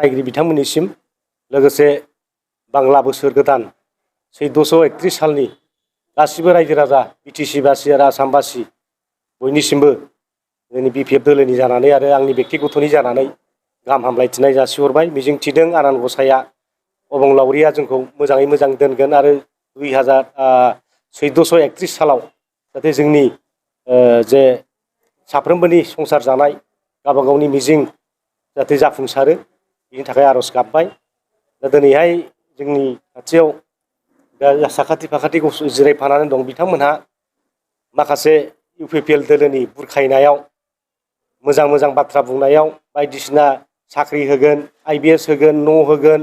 नायगिरि बिथांमोननिसिम लोगोसे बांला बोसोर गोदान 1431 सालनि गासिबो रायजो राजा बिटिसि बासि आरो आसामबासि बयनिसिमबो जोंनि बिपिएफ दोलोनि जानानै आरो आंनि बेक्तिगतनि जानानै गाहाम हामलायथिनाय जासिहरबाय। मिजिंथिदों आनान गसाइया अबंलावरिया जोंखौ मोजाङै मोजां दोनगोन आरो 1431 सालाव जाहाथे जोंनि जे साफ्रोमबोनि संसार जानाय गावबा गावनि मिजिं जाहाथे जाफुंसारो बिनि थाखाय आर'ज गाबबाय। दा दिनैहाय जोंनि खाथियाव दा साखाथि फाखाथि जिरायफानानै दं बिथांमोनहा माखासे इउपिपिएल दोलोनि बुरखायनायाव मोजां मोजां बाथ्रा बुंनायाव बायदिसिना साख्रि होगोन, आइबिएस होगोन, न' होगोन,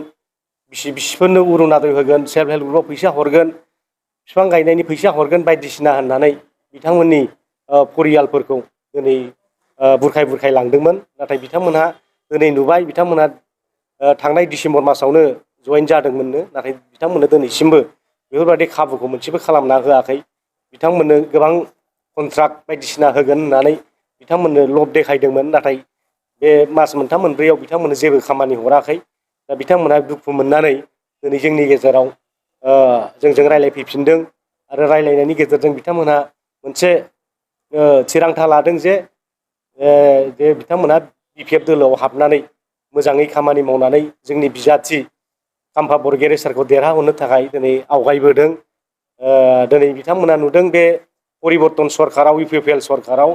बिसिफोरनो अरुनदय होगोन, सेल्फ हेल्प ग्रुपआव फैसा हरगोन, बिफां गायनायनि फैसा हरगोन बायदिसिना होननानै बिथांमोननि परियालफोरखौ दिनै बुरखाय बुरखाय लांदोंमोन। नाथाय बिथांमोनहा दिनै नुबाय बिथांमोनहा थांनाय डिसेम्बर मासावनो जयेन जादोंमोननो, नाथाय बिथांमोननो दिनैसिमबो बेफोरबायदि खाबुखौ मोनसेबो खालामना होआखै। बिथांमोननो गोबां कन्ट्राक्ट बायदिसिना होगोन होननानै बिथांमोननो लब देखायदोंमोन, नाथाय बे मास मोनथाम मोनब्रैयाव बिथांमोननो जेबो खामानि हराखै। दा बिथांमोनहा दुखु मोननानै दिनै जोंनि गेजेराव जोंजों रायज्लायफैफिनदों आरो रायज्लायनायनि गेजेरजों बिथांमोनहा मोनसे थिरांथा लादों जे बिथांमोनहा बिपिएफ दोलोआव हाबनानै मोजाङै खामानि मावनानै जोंनि बिजाथि खाम्फा बरगयारि सारखौ देरहाहोनो थाखाय दिनै आवगायबोदों। दिनै बिथांमोना नुदों बे परिबर्तन सरकाराव इउपिपिएल सरकाराव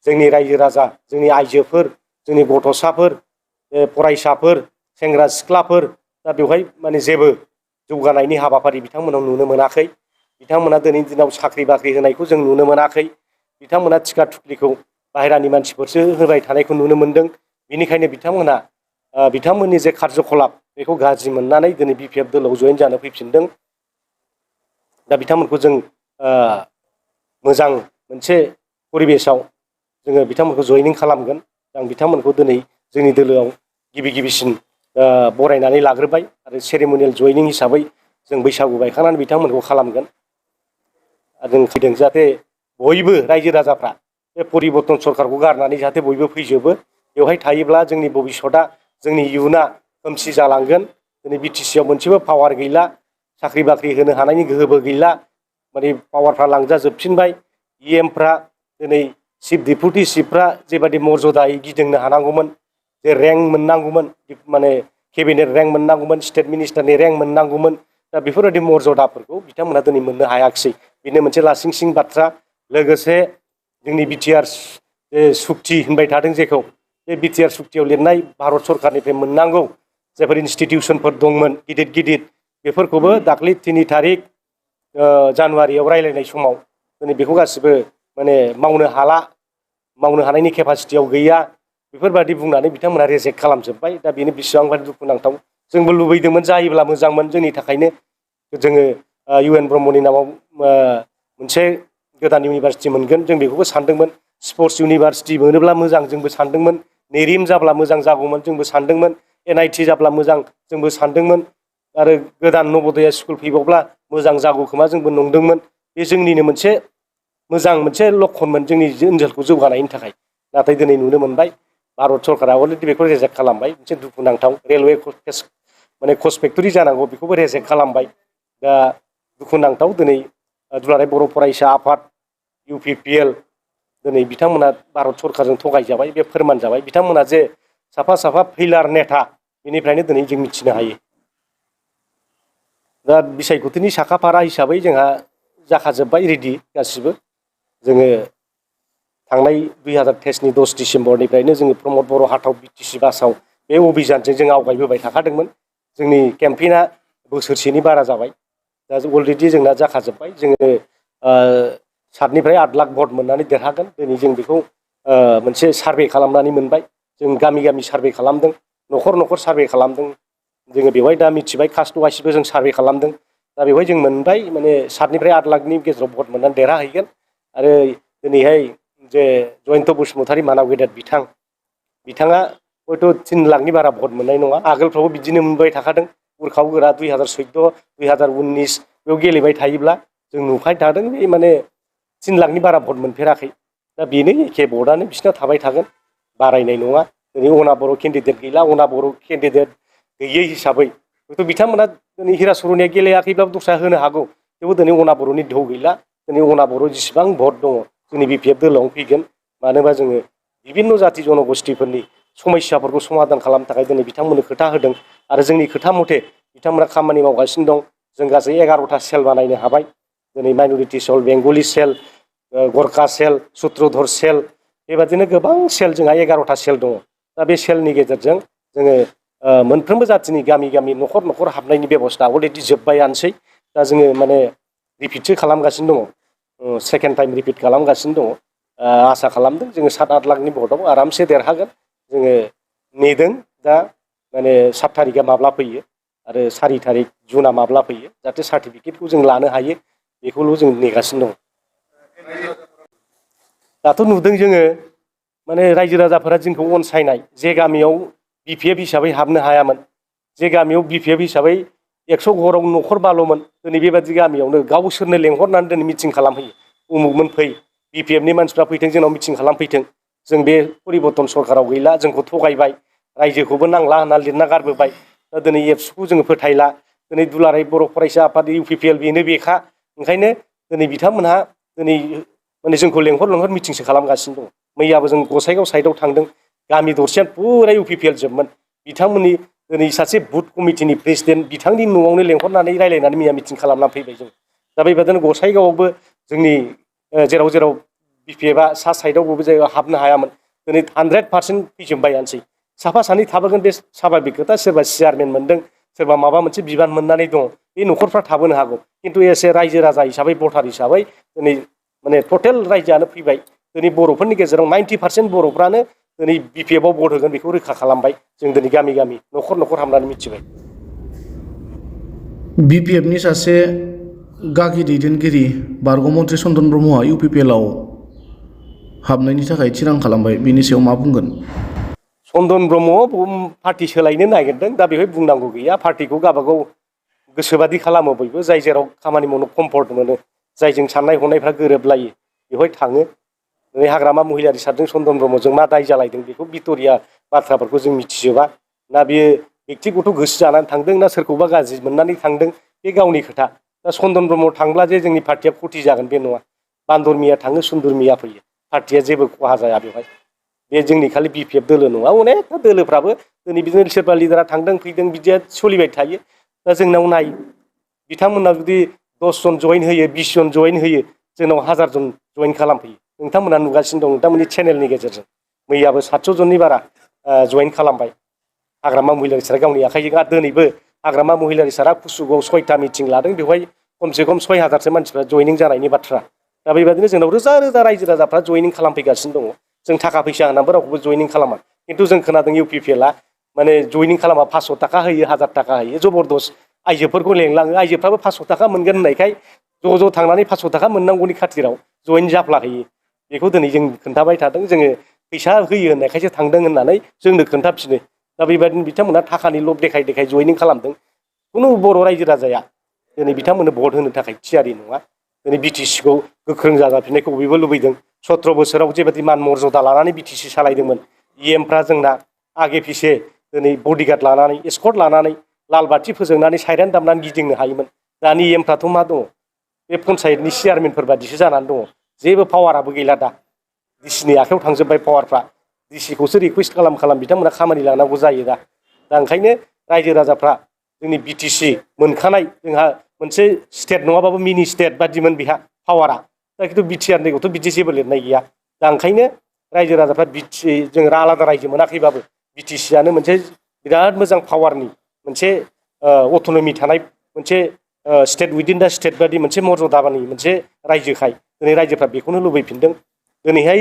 जोंनि रायजो राजा, जोंनि आइजोफोर, जोंनि गथ'साफोर, फरायसाफोर, सेंग्रा सिख्लाफोर दा बेवहाय माने जेबो जौगानायनि हाबाफारि बिथांमोनाव नुनो मोनाखै। बिथांमोना दिनैनि दिनाव साख्रि बाख्रि होनायखौ जों नुनो मोनाखै। बिथांमोना टिका थुख्लिखौ बाहेरानि मानसिफोरसो होबाय थानायखौ नुनो मोनदों। बेनिखायनो बिथांमोना बिथांमोननि जे कार्यकलाप बेखौ गाज्रि मोननानै दिनै बिपिएफ दोलोआव जयेन जानो फैफिनदों। दा बिथांमोनखौ जों मोजां मोनसे परिबेसाव जोङो बिथांमोनखौ जयनिं खालामगोन। आं बिथांमोनखौ दिनै जोंनि दोलोआव गिबिसिन बरायनानै लाग्रोबाय आरो सेरेमनियेल जयनिं हिसाबै जों बैसागु बायखांनानै बिथांमोनखौ खालामगोन। जों फैदों जाहाथे बयबो रायजो राजाफ्रा बे परिबर्तन सरकारखौ गारनानै जाहाथे बयबो फैजोबो। बेवहाय थायोब्ला जोंनि भबिसतआ, जोंनि इयुना खोमसि जालांगोन। दिनै बिटिसिआव मोनसेबो पावार गैला, साख्रि बाख्रि होनो हानायनि गोहोबो गैला, माने पावारफ्रा लांजाजोबफिनबाय। इएमफ्रा दिनै चिफ डेपुटि चिफफ्रा जेबादि मर्यादायै गिदिंनो हानांगौमोन, जे रेंक मोननांगौमोन, माने केबिनेट रेंक मोननांगौमोन, स्टेट मिनिस्टारनि रेंक मोननांगौमोन, दा बेफोरबायदि मर्यादाफोरखौ बिथांमोना दिनै मोननो हायाखिसै। बेनो मोनसे लासिंसिं बाथ्रा। लोगोसे जोंनि बिटिआर सुक्ति होनबाय थादों जेखौ, बे बिटिआर सुक्तियाव लिरनाय भारत सरकारनिफ्राय मोननांगौ जायफोर इन्स्टिटिउसनफोर दंमोन गिदिर गिदिर, बेफोरखौबो दाख्लै 3 तारिख जानुवारियाव रायज्लायनाय समाव दिनै बेखौ गासिबो माने मावनो हाला, मावनो हानायनि केपासिटियाव गैया, बेफोरबायदि बुंनानै बिथांमोना रिजेक्ट खालामजोब्बाय। दा बेनो बेसेबांबा दुखुनांथाव। जोंबो लुबैदोंमोन जायोब्ला मोजांमोन जोंनि थाखायनो। जोङो इउएन ब्रह्मनि नामाव मोनसे गोदान इउनिभारसिटि मोनगोन, जों बेखौबो सानदोंमोन। स्पर्ट्स इउनिभारसिटि मोनोब्ला मोजां जोंबो सानदोंमोन। नेरिम जाब्ला मोजां जागौमोन जोंबो सानदोंमोन। एनआइटि जाब्ला मोजां जोंबो सानदोंमोन। आरो गोदान नबोदया स्कुल फैबावब्ला मोजां जागौ खोमा जोंबो नंदोंमोन। बे जोंनिनो मोनसे मोजां मोनसे लक्षणमोन जोंनि ओनसोलखौ जौगानायनि थाखाय। नाथाय दिनै नुनो मोनबाय भारत सरकारा अलरेडि बेखौ रिजेक्ट खालामबाय। मोनसे दुखुनांथाव। रेलवे माने कच फेक्टरि जानांगौ बेखौबो रिजेक्ट खालामबाय। दा दुखुनांथाव दिनै दुलाराय बर' फरायसा आफाद इउपिपिएल दिनै बिथांमोना भारत सरकारजों थगायजाबाय, बे फोरमान जाबाय। बिथांमोना जे साफा साफा फैलार नेता, बेनिफ्रायनो दिनै जों मिथिनो हायो। दा बिसायख'थिनि साखाफारा हिसाबै जोंहा जाखाजोब्बाय रेडि गासिबो। जोङो थांनाय 2023नि 10 डिसेम्बरनिफ्रायनो जोङो प्रमद बर' हाथाव बिटिसि बासाव बे अभियानजों जों आवगायबोबाय थाखादोंमोन। जोंनि केम्पेइना बोसोरसेनि बारा जाबाय। दा अलरेडि जोंना जाखाजोब्बाय। जोङो 7निफ्राय 8 लाख भट मोननानै देरहागोन। दिनै जों बेखौ मोनसे सार्भे खालामनानै मोनबाय। जों गामि गामि सार्भे खालामदों, न'खर न'खर सार्भे खालामदों। जोङो बेवहाय दा मिथिबाय कास्ट वाइसबो जों सार्भे खालामदों। दा बेवहाय जों मोनबाय माने 7निफ्राय 8 लाखनि गेजेराव भट मोननानै देरहाहैगोन। आरो दिनैहाय जे जयन्त बसुमतारी मानाव गेदेर बिथाङा हयथ' 3 लाखनि बारा भट मोननाय नङा। आगोलफ्रावबो बिदिनो मोनबाय थाखादों। उरखाव गोरा 2014, 2019 बेयाव गेलेबाय थायोब्ला जों नुबाय थादों बे माने 3 लाखनि बारा भट मोनफेराखै। दा बेनो एखे भटआनो बिसिना थाबाय थागोन, बारायनाय नङा। दिनै अना बर' केन्डिडेट गैला, अना बर' केन्डिडेट गैयै हिसाबै हयथ' बिथांमोना दिनै हिराचरनिया गेलेयाखैब्लाबो दस्रा होनो हागौ थेवबो दिनै अनाबर'नि दोहौ गैला दिनै अनाबर' जेसेबां भट दङ जोंनि बिपिएफ दोलोआवनो फैगोन मानो होनबा जोङो बिभिन्न जाति जनगोष्ठीफोरनि समस्याफोरखौ समाधान खालामनो थाखाय दिनै बिथांमोननो खोथा होदों आरो जोंनि खोथा मथे बिथांमोना खामानि मावगासिनो दं जों गासै 11टा सेल बानायनो हाबाय दिनै माइन'रिटि सेल बेंगलि सेल गरखा सेल सुत्रधर सेल बेबादिनो गोबां सेल जोंहा 11टा सेल दङ दा बे सेलनि गेजेरजों जोङो मोनफ्रोमबो जातिनि गामि गामि न'खर न'खर हाबनायनि बेबस्था अलरेडि जोब्बायानोसै दा जोङो माने रिपिटसो खालामगासिनो दङ सेकेन्ड टाइम रिपिट खालामगासिनो दङ आसा खालामदों जोङो 7-8 लाखनि भटआव आरामसे देरहागोन जोङो नेदों दा माने 7 तारिखआ माब्ला फैयो आरो 4 तारिख जुनआ माब्ला फैयो जाहाथे सार्टिफिकेटखौ जों लानो हायो बेखौल' जों नेगासिनो दं दाथ' नुदों जोङो माने रायजो राजाफोरा जोंखौ अनसायनाय जे गामियाव बिपिएफ हिसाबै हाबनो हायामोन जे गामियाव बिपिएफ हिसाबै 100 घराव न'खर बाल'मोन दिनै बेबादि गामियावनो गावसोरनो लेंहरनानै दिनै मिटिं खालामहैयो उमुगमोन फै बिपिएफनि मानसिफ्रा फैथों जोंनाव मिटिं खालामफैथों जों बे परिबर्तन सरकाराव गैला जोंखौ थगायबाय रायजोखौबो नांला होनना लिरना गारबोबाय दा दिनै एबसुखौ जोङो फोथायला दिनै दुलाराय बर' फरायसा आफाद इउपिपिएल बेनो बेखा ओंखायनो दिनै बिथांमोनहा दिनै माने जोंखौ लेंहर मिटिंसो खालामगासिनो दं मैयाबो जों गसाइगाव साइडआव थांदों गामि दरसेया पुरा इउपिपिएल जोबमोन बिथांमोननि दिनै सासे बुथ कमिटिनि प्रेसिडेन्ट बिथांनि न'आवनो लेंहरनानै रायलायनानै मैया मिटिं खालामनानै फैबाय जों दा बेबादिनो गसाइगावआवबो जोंनि जेराव जेराव बिपिएफआ सा साइडआवबो जायगायाव हाबनो हायामोन दिनै 100% फैजोबबायानोसै साफा सानै थाबोगोन बे साभाबिक खोथा सोरबा चेयारमेन मोनदों सोरबा माबा मोनसे बिबान मोननानै दङ बे न'खरफ्रा थाबोनो हागौ खिन्थु एसे रायजो राजा हिसाबै भटार हिसाबै दिनै माने टटेल रायजोआनो फैबाय दिनै बर'फोरनि गेजेराव 90% बर'फ्रानो दिनै बिपिएफआव भट होगोन बेखौ रोखा खालामबाय जों दिनै गामि गामि न'खर न'खर हाबनानै मिथिबाय बिपिएफनि सासे गागि दैदेनगिरि बारग'मन्त्रि चन्दन ब्रह्मआ इउपिपिएलआव हाबनायनि थाखाय थिरां खालामबाय बिनि सायाव मा बुंगोन चन्दन ब्रह्म पार्टि सोलायनो नागिरदों दा बेवहाय बुंनांगौ गैया पार्टिखौ गावबागाव गोसोबादि खालामो बयबो जाय जेराव खामानि मावनो कम्फर्ट मोनो जायजों साननाय हनायफ्रा गोरोबलायो बेवहाय थाङो दिनै हाग्रामा महिलारि सारजों चन्दन ब्रह्मजों मा दाय जालायदों बेखौ भिक्ट'रिया बाथ्राफोरखौ जों मिथिजोबा ना बियो बेक्तिगत गोसो जानानै थांदों ना सोरखौबा गाज्रि मोननानै थांदों बे गावनि खोथा दा चन्दन ब्रह्म थांब्ला जे जोंनि पार्टिया खति जागोन बे नङा बान्दर मिया थाङो सुन्दर मिया फैयो पार्टिया जेबो खहा जाया बेवहाय बे जोंनि खालि बिपिएफ दोलो नङा अनेकथा दोलोफ्राबो दिनै बिदिनो सोरबा लिडारा थांदों फैदों बिदिया सोलिबाय थायो दा जोंनाव नाय बिथांमोना जुदि 10 जन जइन होयो 20 जन जइन होयो जोंनाव 1000 जन जइन खालामफैयो नोंथांमोना नुगासिनो दं नोंथांमोननि चेनेलनि गेजेरजों मैयाबो 700 जननि बारा जइन खालामबाय हाग्रामा महिलारि सारा गावनि आखाइजों आरो दिनैबो हाग्रामा महिलारि सारा कुसुगाव 6टा मिटिं लादों बेवहाय खमसे खम 6000सो मानसिफ्रा जइनिं जानायनि बाथ्रा दा बेबादिनो जोंनाव रोजा रोजा रायजो राजाफ्रा जइनिं खालामफैगासिनो दङ जों थाखा फैसा होनानैबो रावखौबो जइनिं खालामा खिन्थु जों खोनादों इउपिपिएलआ माने जइनिं खालामा 500 थाखा होयो 1000 थाखा होयो जबरदस्त आइजोफोरखौ लेंलाङो आइजोफ्राबो 500 थाखा मोनगोन होननायखाय ज' थांनानै 500 थाखा मोननांगौनि खाथिराव जइन जाफ्लाहैयो बेखौ दिनै जों खोन्थाबाय थादों जोङो फैसा होयो होननायखायसो थांदों होननानै जोंनो खोन्थाफिनो दा बेबादिनो बिथांमोना थाखानि लब देखाय देखाय जइनिं खालामदों खुनु बर' रायजो राजाया दिनै बिथांमोननो भट होनो थाखाय थियारि नङा दिनै बिटिसिखौ गोख्रों जाजाफिननायखौ बयबो लुबैदों 17 बोसोराव जेबादि मान मर्यादा लानानै बिटिसि सालायदोंमोन इएमफ्रा जोंना आगे फिसे दिनै बडिगार्ड लानानै एस्कर्ट लानानै लाल बाथि फोजोंनानै साइरेन दामनानै गिदिंनो हायोमोन दानि इएमफ्राथ' मा दङ बे पन्सायतनि चेयारमेनफोर बादिसो जानानै दङ जेबो पावाराबो गैला दा डिसिनि आखायाव थांजोब्बाय पावारफ्रा डिसिखौसो रिकुवेस्ट खालाम बिथांमोना खामानि लानांगौ जायो दा ओंखायनो रायजो राजाफ्रा जोंनि बिटिसि मोनखानाय जोंहा मोनसे स्टेट नङाबाबो मिनि स्टेट बादिमोन बेहा पावारा दा खिन्थु बिटिआरनिखौथ' बिदि जेबो लिरनाय गैया दा ओंखायनो रायजो राजाफ्रा बिटि जों आलादा रायजो मोनाखैबाबो बिटिसिआनो मोनसे बिराद मोजां पावारनि मोनसे अट'नमि थानाय मोनसे स्टेट उइदिन दा स्टेट बादि मोनसे मर्यादानि मोनसे रायजोखाय दिनै रायजोफ्रा बेखौनो लुबैफिनदों दिनैहाय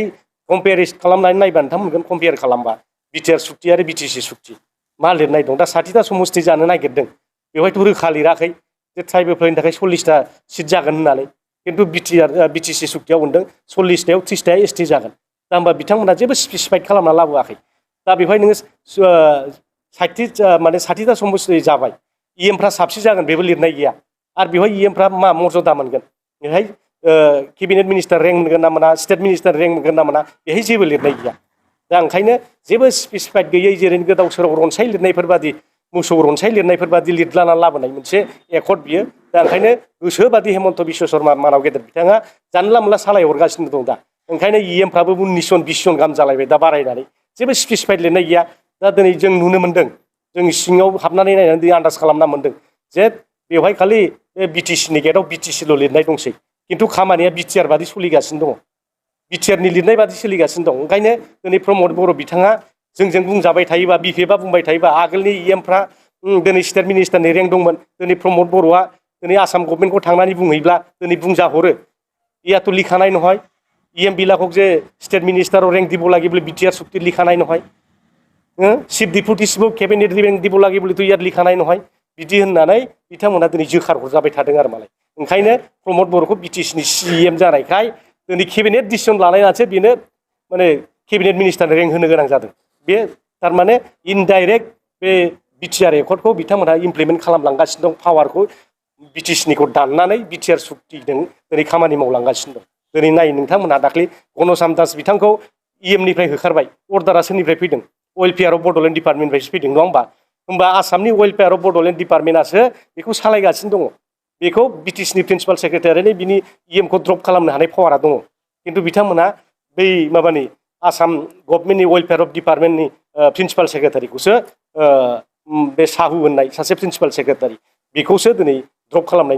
कम्पेयार खालामनानै नायबा नोंथां मोनगोन कम्पेयार खालामबा बिटिआर सुक्ति आरो बिटिसि सुक्ति मा लिरनाय दं दा 60टा समस्ति जानो नागिरदों बेवहायथ' रोखा लिराखै जे ट्राइबेलफोरनि थाखाय 40टा सिट जागोन होननानै खिन्थु बिटिसि सुक्तियाव मोनदों 40टायाव 30टाया एसटि जागोन दा होमबा बिथांमोना जेबो स्पेसिफाइड खालामना लाबोआखै दा बेवहाय नोङो 60टा समस्ति जाबाय इएमफ्रा साबसिन जागोन बेबो लिरनाय गैया आरो बेवहाय इएमफ्रा मा मर्यादा मोनगोन बेहाय केबिनेट मिनिस्टार रेंक मोनगोन ना मोना स्टेट मिनिस्टार रेंक मोनगोन ना मोना बेहाय जेबो लिरनाय गैया दा ओंखायनो जेबो स्पेसिफाइड गैयै जेरै गोदाव सोराव रनसाय लिरनायफोर बादि मोसौ रनसाय लिरनायफोर बादि लिरलाना लाबोनाय मोनसे एकर्ड बियो दा ओंखायनो गोसोबादि हेमन्त बिश्व शर्मा मानाव गेदेर बिथाङा जानला मोनला सालायहरगासिनो दं दा ओंखायनो इएमफ्राबो 19 जन 20 जन गाहाम जालायबाय दा बारायनानै जेबो स्पेसिफाइड लिरनाय गैया दा दिनै जों नुनो मोन्दों जों सिङाव हाबनानै नायनानै दिनै आन्दाज खालामना मोन्दों जे बेवहाय खालि बिटिसिनि गेटआव बिटिसिल' लिरनाय दंसै खिन्थु खामानिया बिटिआर बादि सोलिगासिनो दङ बिटिआरनि लिरनाय बादि सोलिगासिनो दं ओंखायनो दिनै प्रमद बर' बिथाङा जोंजों बुंजाबाय थायोबा बिपिएफआ बुंबाय थायोबा आगोलनि इएमफ्रा दिनै स्टेट मिनिस्टारनि रेंक दंमोन दिनै प्रमद बर'आ दिनै आसाम गभर्नमेन्टखौ थांनानै बुंहैब्ला दिनै बुंजाहरो ইয়াতো লিখা নাই নহয় ইএম বিলাকক যে স্টেট মিনিষ্টাৰৰ ৰেংক দিব লাগে বুলি বিটিআৰ চুক্তিত লিখা নাই নহয় চিফ ডিপুটিচিপক কেবিনেট ৰেংক দিব লাগে বুলিতো ইয়াত লিখা নাই নহয় बिदि होननानै बिथांमोना दिनै जोखार हरजाबाय थादों आरो मालाय ओंखायनो प्रमद बर'खौ बिटिसिनि सिएम जानायखाय दिनै केबिनेट डिसिसन लानायनासो बेनो माने केबिनेट मिनिस्टारनो रेंक होनो गोनां जादों बे थारमाने इनडाइरेक्ट बे बिटिआर एकर्डखौ बिथांमोना इमप्लिमेन्ट खालामलांगासिनो दं पावारखौ बिटिसिनिखौ दाननानै बिटिआर सुक्तिजों दिनै खामानि मावलांगासिनो दं दिनै नाय नोंथांमोनहा दाख्लै गणसाम दास बिथांखौ इएमनिफ्राय होखारबाय अर्डारा सोरनिफ्राय फैदों वेलफेयार अफ बड'लेण्ड डिपार्टमेन्टनिफ्रायसो फैदों नङा होमबा आसामनि वेलफेयार अफ बड'लेण्ड डिपार्टमेन्टआसो बेखौ सालायगासिनो दङ बेखौ बिटिसिनि प्रिन्सिपाल सेक्रेटारियानो बिनि इएमखौ ड्रप खालामनो हानाय पावारा दङ खिन्थु बिथांमोना बै माबानि आसाम गभर्नमेन्टनि वेलफेयार अफ डिपार्टमेन्टनि प्रिन्सिपाल सेक्रेटारिखौसो बे साहु होननाय सासे प्रिन्सिपाल सेक्रेटारि बेखौसो दिनै ड्रप खालामनाय